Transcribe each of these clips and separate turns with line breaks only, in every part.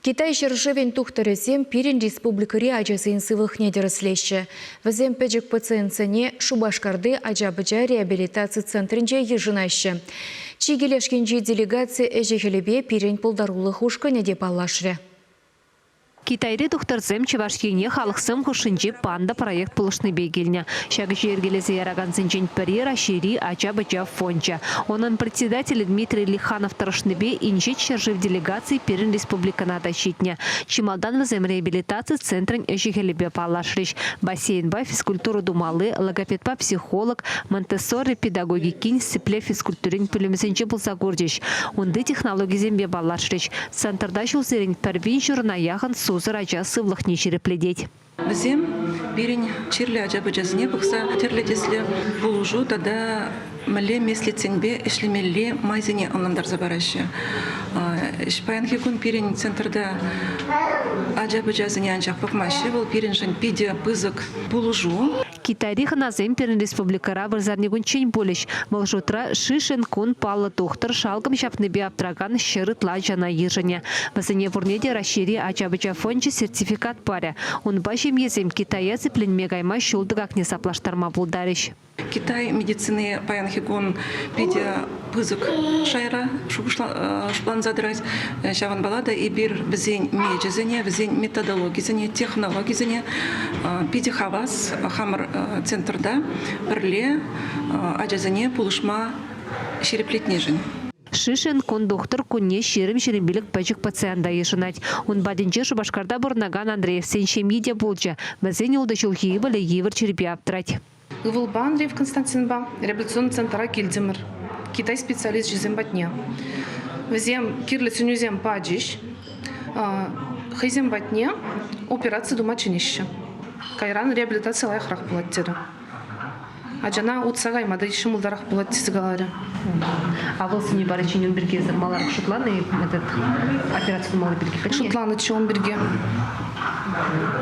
Китай ҫӗршывӗн тухтӑрӗсем пирӗн республикӑри ачасен сывлӑхне тӗрӗслеҫҫӗ. Вӗсем пӗчӗк пациентсене Шупашкарти ача-пӑча реабилитаци центрӗнче йышӑнаҫҫӗ. Чикӗ леш енчи делегаци ӗҫӗ-хӗлӗпе пирӗн пултарулӑх ушкӑнӗ те паллашрӗ.
Китайри тухтӑрсем Чӑваш Ене халӑхсем хушшинчи «Панда» проект пулӑшнипе килнӗ. Ҫак ӗҫе йӗркелесе яракансенчен пӗри Раҫҫейри ача-пӑча фончӗ. Унӑн председателӗ Дмитрий Лиханов тӑрӑшнипе инҫет ҫӗршыв делегацийӗ пирӗн республикӑна та ҫитнӗ. Чи малтан вӗсем реабилитаци центрӗн ӗҫӗ-хӗлӗпе паллашрӗҫ. Бассейнпа физкультура тумалли, логопедпа психолог, Монтессори педагогикин сиплев физкультурин пӳлӗмӗсенче пулса курчӗҫ, унти технологисемпе паллашрӗҫ. Центрта ҫулсерен пӗр пин ҫурӑна яхӑн сусӑр ача сывлӑхне ҫирӗплетет.
Вӗсем пирӗн чирлӗ ача-пӑчасене пӑхса тӗрлӗ тӗслӗ пулӑшу тата мӗнле меслетсемпе ӗҫлемелли майсене ӑнлантарса параҫҫӗ. Паянхи кун пирӗн центрта ача-пӑчасене анчах пӑхмаҫҫӗ, вӑл пирӗншӗн питӗ пысӑк пулӑшу.
Китайри хӑнасем пирӗн республикӑра вырсарникунччен пулӗҫ. Вӑл шутра Ши Шен Кун паллӑ тухтӑр шалкӑм ҫапнипе аптӑракан ҫӗр ытла ачана йышӑнӗ. Вӗсене пурне те Раҫҫейри ача-пӑча фончӗ сертификат парӗ. Унпа ҫемьесем Китая сипленме кайма ҫул тӑкакне саплаштарма пултарӗҫ.
Китай медицини паянхи кун питӗ пысӑк шайра шутланса тӑрать. Ҫавӑнпала та эпир вӗсен мечӗсене, вӗсен методологисене, технологисене питӗ хавас хамӑр центрта пӗрле ачасене пулӑшма ҫирӗплетнишӗн.
Шишин кондуктор кунне 20-25 пӗчӗк пациента йышӑнать. Ун патӗнче Шупашкарта пурӑнакан Андреевсен ҫемйи те пулчӗ. Вӗсен ултӑ ҫулхи ывӑлӗ йывӑр чирпе аптӑрать.
Ывӑлпа Андреев Константинпа реабилитационный центра килтӗмӗр Китай специалисчӗсем патне. Вӗсем кирлӗ сӗнӳсем пачӗҫ. Хӑйсем патне операци тума чӗнеҫҫӗ. Кайран реабилитаци лайӑхрах пулать терӗ. Ачана утса кайма та ҫӑмӑлтарах пулать тесе каларӗ.
А вӑл сӗнӳ париччен ун пирки эсир маларах шутланӑ-и этот операци тумалли пирки?
Шутланӑччӗ ун пирки.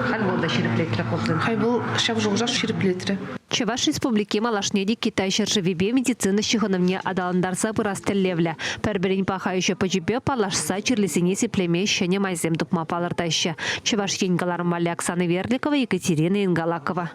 Халь вӑл та ҫирӗплетрӗ пулсан.
Халь вӑл ҫав шухӑша ҫирӗплетрӗ.
Чӑваш Республики малашне те Китай ҫӗршывӗпе медицина ҫыхӑнӑвне аталантарса пырас тӗллевлӗ. Пӗр-пӗрин паха ӗҫӗ-пӑчӗпе паллашса чирлисене сиплеме ҫӗнӗ майсем тупма палӑртаҫҫӗ. Чӑваш Ен кӑларӑмалли Оксана Верликова, Екатерина Ингалакова.